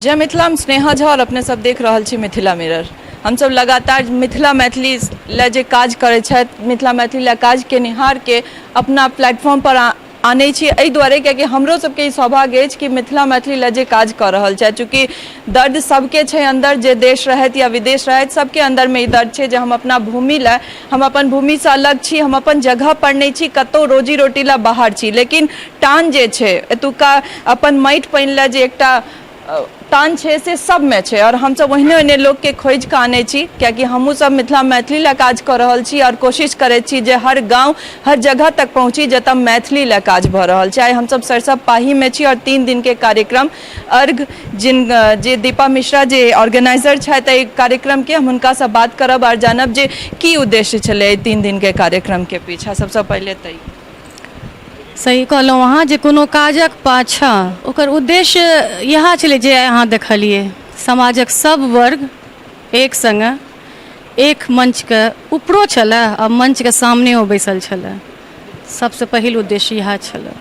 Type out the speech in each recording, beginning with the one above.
जय मिथिला, हम स्नेहा झा और अपने सब देख रहल छी मिथिला मिरर। हमसब लगातार मिथिला मैथिली लए जे काज करै छथि, मिथिला मैथिली लए काज केनिहार के अपना प्लेटफॉर्म पर आनै छी, एहि दुआरे कियाकि हमरो सबके ई सौभाग्य अछि कि मिथिला मैथिली लए जे काज कऽ रहल छथि। चूँकि दर्द सबके छै अन्दर, जे देश रहथि या विदेश रहथि, सबके अन्दरमे ई दर्द छै जे हम अपना भूमि लए, हम अपन भूमिसँ अलग छी, हम अपन जगह पर नहि छी, कतहु रोजी रोटी लए बाहर छी, लेकिन टान जे छै एतुका अपन माटि पानि लए जे एकटा तान छै से सबमे छै। आओर हमसब ओहने ओहने लोकके खोजि कऽ आनै छी, कियाकि हमहूँ सब मिथिला मैथिली लए काज कऽ रहल छी आओर कोशिश करै छी जे हर गाँव हर जगह तक पहुँची जतऽ मैथिली लए काज भऽ रहल छै। आइ हमसब सरिसब पाहीमे छी और 3 दिनके कार्यक्रम अर्घ जिन जे दीपा मिश्रा जे ऑर्गेनाइजर छथि एहि कार्यक्रमके, हम हुनकासँ बात करब आओर जानब जे की उद्देश्य छलै एहि 3 दिनके कार्यक्रमके पीछा। सबसँ पहिले तऽ सही कहलहुँ अहाँ जे कोनो काजक पाछाँ ओकर उद्देश्य इएह छलै जे अहाँ देखलियै समाजक सब वर्ग एक सङ्गे एक मञ्चके ऊपरो छलै आ मञ्चके सामनेओ बैसल छलै। सबसँ पहिल उद्देश्य इएह छलै।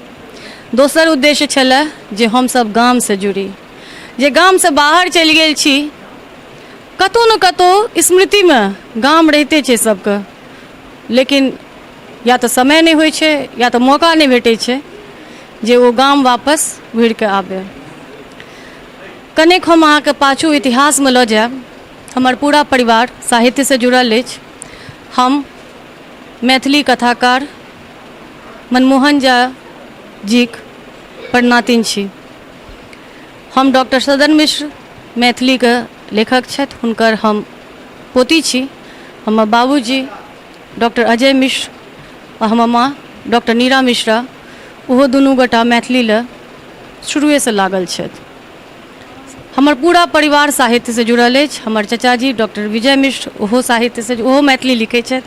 दोसर उद्देश्य छलै जे हमसब गामसँ जुड़ी, जे गामसँ बाहर चलि गेल छी, कतहु ने कतहु स्मृतिमे गाम रहिते छै सबके, लेकिन या तऽ समय नहि होइ छै या तऽ मौका नहि भेटै छै जे ओ गाम वापस घुरिके आबै। कनेक हम अहाँके पाछू इतिहासमे लऽ जायब। हमर पूरा परिवार साहित्यसँ जुड़ल अछि। हम मैथिली कथाकार मनमोहन झा जीक परनातिन छी। हम डॉक्टर सदन मिश्र मैथिलीके लेखक छथि, हुनकर हम पोती छी। हमर बाबूजी डॉक्टर अजय मिश्र आ हमर माँ डॉक्टर नीरा मिश्रा, ओहो दुनू गोटा मैथिली लए शुरुएसँ लागल छथि। हमर पूरा परिवार साहित्यसँ जुड़ल अछि। हमर चचाजी डॉक्टर विजय मिश्र, ओहो साहित्यसँ, ओहो मैथिली लिखै छथि।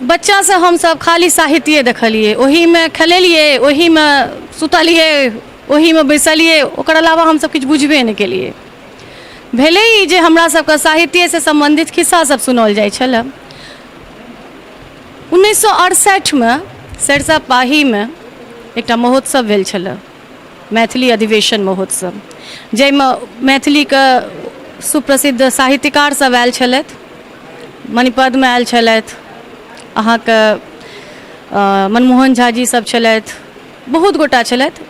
बच्चासँ हमसभ खाली साहित्ये देखलियै, ओहीमे खेलेलियै, ओहीमे सुतलियै, ओहीमे बैसलियै, ओकर अलावा हमसभ किछु बुझबे नहि केलियै। भेलै ई जे हमरा सबके साहित्यसँ सम्बन्धित खिस्सा सब सुनाओल जाइ छलै। 1968मे सरिसब पाहीमे एकटा महोत्सव भेल छलै, मैथिली अधिवेशन महोत्सव, जाहिमे मैथिलीके सुप्रसिद्ध साहित्यकार सब आयल छलथि। मणिपद्म आयल छलथि, अहाँके मनमोहन झा जी सब छलथि, बहुत गोटा छलथि।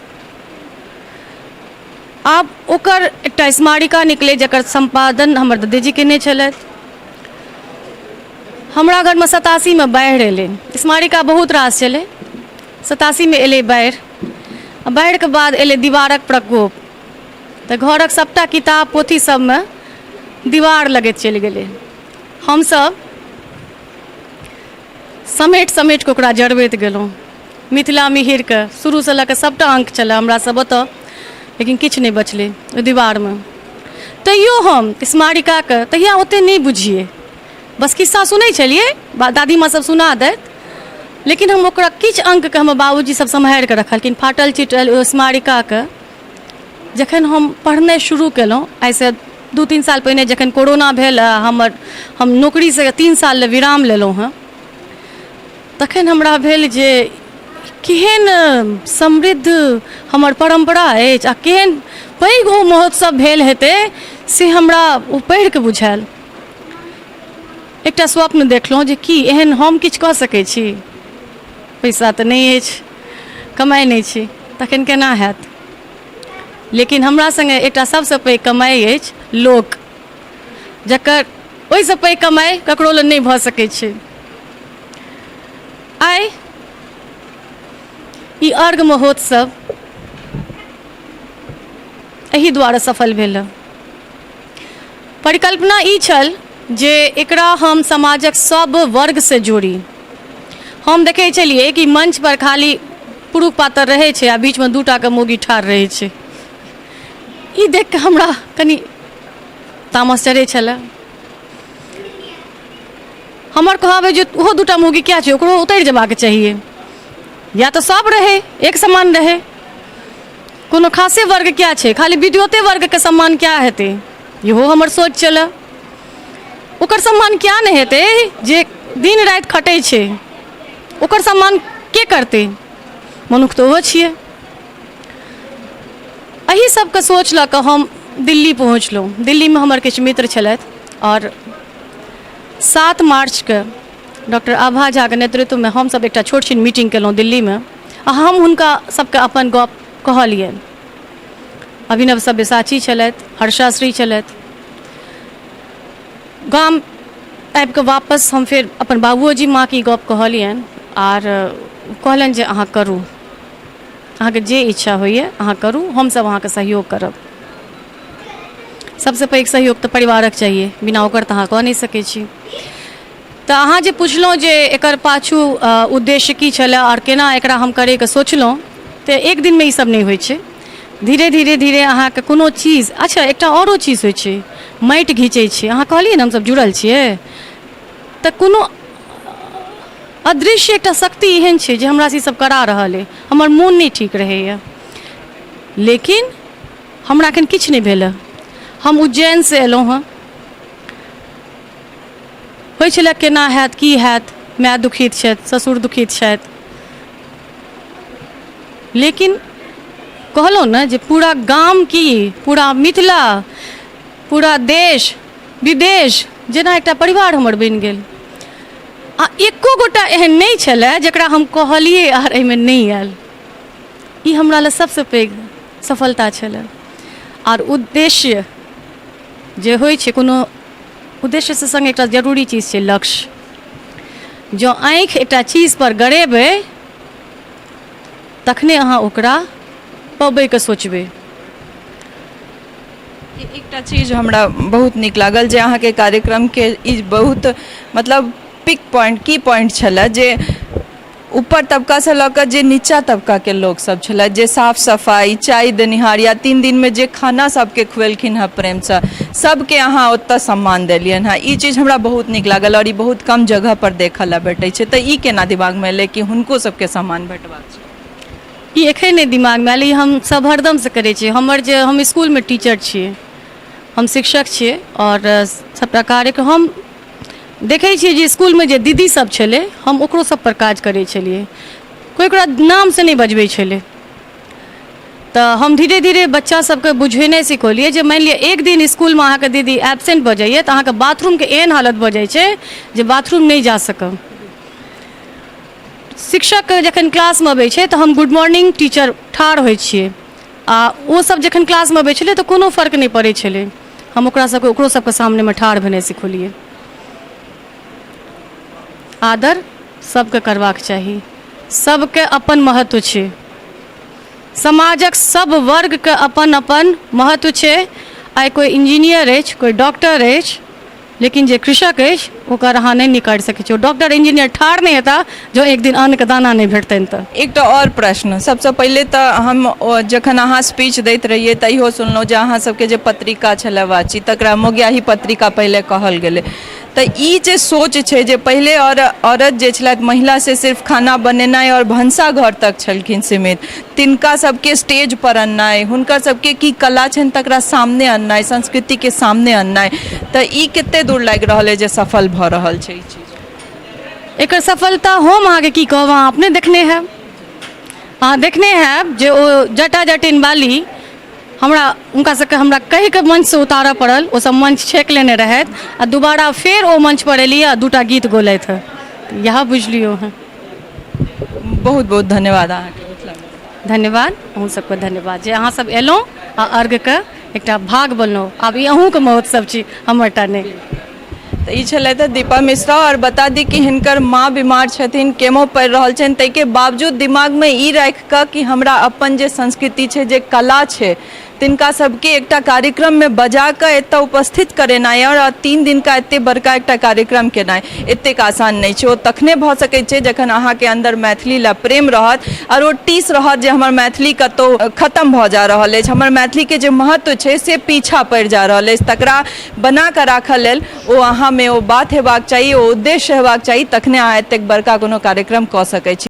आब ओकर एकटा स्मारिका निकलै जकर सम्पादन हमर ददीजी केने छलथि। हमरा घरमे 87मे बाढ़ि एलै। स्मारिका बहुत रास छलै। 87मे एलै बाढ़ि आ बाढ़िके बाद एलै दीवारक प्रकोप, तऽ घरक सभटा किताब पोथी सभमे दीवार लगैत चलि गेलै। हमसभ समेट समेट कऽ ओकरा जरबैत गेलहुँ। मिथिला मिहिरके शुरूसँ लऽ कऽ सभटा अङ्क छलए हमरा सब ओतऽ, लेकिन किछु नहि बचलै ओहि दीवारमे। तैयो हम स्मारिकाके तहिया ओतेक नहि बुझियै, बस खिस्सा सुनै छलियै, दादीमाँ सब सुना दैत, लेकिन हम ओकरा किछु अङ्कके हमर बाबूजी सब सम्हारि कऽ रखलखिन। फाटल चिटल ओ स्मारिकाके जखन हम पढ़नाइ शुरू केलहुँ, आइसँ 2-3 साल पहिने, जखन कोरोना भेल आ हम नौकरीसँ 3 साल लए विराम लेलहुँ हँ, तखन हमरा भेल जे केहन समृद्ध हमर परम्परा अछि आ केहन पैघ ओ महोत्सव भेल हेतै, से हमरा ओ पढ़िकऽ बुझायल। एकटा स्वप्न देखलहुँ जे की एहन हम किछु कऽ सकै छी? पैसा तऽ नहि अछि, कमाइ नहि छी, तखन केना हैत? लेकिन हमरा सङ्गे एकटा सभसँ पैघ कमाइ अछि लोक, जकर ओहिसँ पैघ कमाइ ककरो लए नहि भऽ सकै छै। आइ ई अर्घ महोत्सव एहि दुआरे सफल भेल। परिकल्पना ई छल जे एकरा हम समाजक सब वर्गसँ जोड़ी। हम देखै छलियै कि मंच पर खाली पुरुष पातर रहै छै आ बीचमे दूटाके मौगी ठाढ़ रहै छै। ई देख कऽ हमरा कनि तामस चढ़ै छलए। हमर कहब अइ जे ओहो दूटा मौगी किया छै, ओकरो उतरि जेबाक चाहिए, या तऽ सब रहै, एक समान रहै। कोनो खासे वर्ग किया छै, खाली विद्योते वर्गके सम्मान किया हेतै? इहो हमर सोच छलए। ओकर सम्मान किया नहि हेतै जे दिन राति खटै छै? ओकर सम्मान के करतै? मनुख तऽ ओहो छियै। एहि सबके सोच लऽ कऽ हम दिल्ली पहुँचलहुँ। दिल्लीमे हमर किछु मित्र छलथि आओर 7 मार्चके डॉक्टर आभा झाके नेतृत्वमे हमसब एकटा छोट छिन मीटिंग केलहुँ दिल्लीमे आ हम हुनका सबके अपन गप कहलियनि। अभिनव सव्यसाची छलथि, हर्षा श्री छलथि। गाम आबिकऽ वापस हम फेर अपन बाबुओजी माँके ई गप कहलियनि आर कहलनि जे अहाँ करू, अहाँके जे इच्छा होइए अहाँ करू, हमसब अहाँके सहयोग करब। सबसँ पैघ सहयोग तऽ परिवारक चाहिए, बिना ओकर तऽ अहाँ कऽ नहि सकै छी। तऽ अहाँ जे पुछलहुँ जे एकर पाछू उद्देश्य की छलै आओर केना एकरा हम करैके सोचलहुँ, तऽ एक दिनमे ई सब नहि होइ छै। धीरे धीरे धीरे अहाँके कोनो चीज, अच्छा एकटा आओरो चीज होइ छै, माटि घिचै छै। अहाँ कहलियै ने हमसब जुड़ल छियै, तऽ कोनो अदृश्य एकटा शक्ति एहन छै जे हमरासँ ई सब करा रहल अइ। हमर मोन नहि ठीक रहैए, लेकिन हमरा एखन किछु नहि भेल हँ। हम उज्जैनसँ एलहुँ हँ, होइ छलै केना हैत की हैत, माय दुखित छथि, ससुर दुखित छथि, लेकिन कहलहुँ ने जे पूरा गाम की पूरा मिथिला, पूरा देश विदेश जेना एकटा परिवार हमर बनि गेल। आ एको गोटा एहन नहि छलै जकरा हम कहलियै आर एहिमे नहि आयल। ई हमरा लए सबसँ पैघ सफलता छलै। आर उद्देश्य जे होइ छै, कोनो उद्देश्यसँ सङ्ग एकटा जरूरी चीज छै लक्ष्य। जँ आँखि एकटा चीजपर गड़ेबै तखने अहाँ ओकरा पबैके सोचबै। एकटा चीज हमरा बहुत नीक लागल जे अहाँके कार्यक्रमके ई बहुत मतलब पिक पॉइंट की पॉइंट छलै जे ऊपर तबकासँ लऽ कऽ जे नीचा तबकाके लोकसभ छलथि, जे साफ सफाइ, चाय देनिहार या 3 दिनमे जे खाना सभके खुएलखिन हेँ प्रेमसँ, सभके अहाँ ओतऽ सम्मान देलियनि हेँ। ई चीज हमरा बहुत नीक लागल आओर ई बहुत कम जगहपर देखऽ लए भेटै छै। तऽ ई केना दिमागमे एलै कि हुनको सभके सम्मान भेटबाक छै? ई एखन नहि दिमागमे आयल, ई हम सब हरदमसँ करै छियै। हमर जे हम इसकुलमे टीचर छियै, हम शिक्षक छियै आओर सबटा कार्यक्रम हम देखै छियै जे इसकुलमे जे दीदी सब छलै, हम ओकरो सब पर काज करै छलियै। कोइ ओकरा नामसँ नहि बजबै छलै, तऽ हम धीरे धीरे बच्चा सबके बुझेनाइ सिखौलियै जे मानि लिअ एक दिन इसकुलमे अहाँके दीदी एबसेंट भऽ जाइए तऽ अहाँके बाथरूमके एहन हालत भऽ जाइ छै जे बाथरूम नहि जा सकब। शिक्षक जखन क्लासमे अबै छै तऽ हम गुड मॉर्निंग टीचर ठाढ़ होइ छियै, आ ओ सब जखन क्लासमे अबै छलै तऽ कोनो फर्क नहि पड़ै छलै। हम ओकरा सबके ओकरो सबके सामनेमे ठाढ़ भेनाइ सिखौलियै। आदर सबके करबाक चाही, सबके अपन महत्व छै, समाजक सब वर्गके अपन अपन महत्व छै। आइ कोइ इंजीनियर अछि, कोइ डॉक्टर अछि, लेकिन जे कृषक अछि ओकर अहाँ नहि निकालि सकै छी। ओ डॉक्टर इंजीनियर ठाढ़ नहि हेता जँ एक दिन अन्नके दाना नहि भेटतनि तऽ। एकटा आओर प्रश्न, सबसँ पहिले तऽ हम जखन अहाँ स्पीच दैत रहियै तऽ इहो सुनलहुँ जे अहाँ सबके जे पत्रिका छलै वाची, तकरा मोगियाही पत्रिका पहिले कहल गेलै। तऽ ई जे सोच छै जे पहिले औरत जे छलथि, महिला, से सिर्फ खाना बनेनाइ आओर भनसा घर तक छलखिन सीमित, तिनका सबके स्टेज पर अननाइ, हुनकर सबके की कला छनि तकरा सामने अननाइ, संस्कृतिके सामने अननाइ, तऽ ई कते दूर लागि रहल अइ जे सफल भऽ रहल छै ई चीज? एकर सफलता हम अहाँके की कहब, अहाँ अपने देखने हैब। अहाँ देखने हैब जे ओ जटा जटिन बाली हमरा हुनका सबके हमरा कहिके मंचसँ उतारऽ पड़ल। ओ सब मंच छेक लेने रहथि आ दोबारा फेर ओ मंचपर एली आ 2टा गीत गौलथि हँ। इएह बुझि लियौ अहाँ। बहुत बहुत धन्यवाद अहाँके मिथिला मिरर। धन्यवाद, अहूँ सबके धन्यवाद जे अहाँ सब एलहुँ आ अर्घके एकटा भाग बनलहुँ। आब ई अहूँके महोत्सव छी, हमर टा नहि। तऽ ई छलथि हँ दीपा मिश्रा। आओर बता दी कि हिनकर माँ बीमार छथिन, केमो पड़ि रहल छनि, ताहिके बावजूद दिमागमे ई राखि कऽ कि हमरा अपन जे संस्कृति छै, जे कला छै, तिनका सबके एकटा कार्यक्रममे बजा कऽ एतऽ उपस्थित करेनाइ आओर 3 दिनका एते बड़का एकटा कार्यक्रम केनाइ एतेक आसान नहि छै। ओ तखने भऽ सकै छै जखन अहाँके अन्दर मैथिली लए प्रेम रहत आओर ओ टीस रहत जे हमर मैथिली कतहु खतम भऽ जा रहल अछि, हमर मैथिलीके जे महत्व छै से पीछा पड़ि जा रहल अछि, तकरा बना कऽ राखऽ लेल ओ अहाँमे ओ बात हेबाक चाही, ओ उद्देश्य हेबाक चाही, तखने अहाँ एतेक बड़का कोनो कार्यक्रम कऽ सकै छी।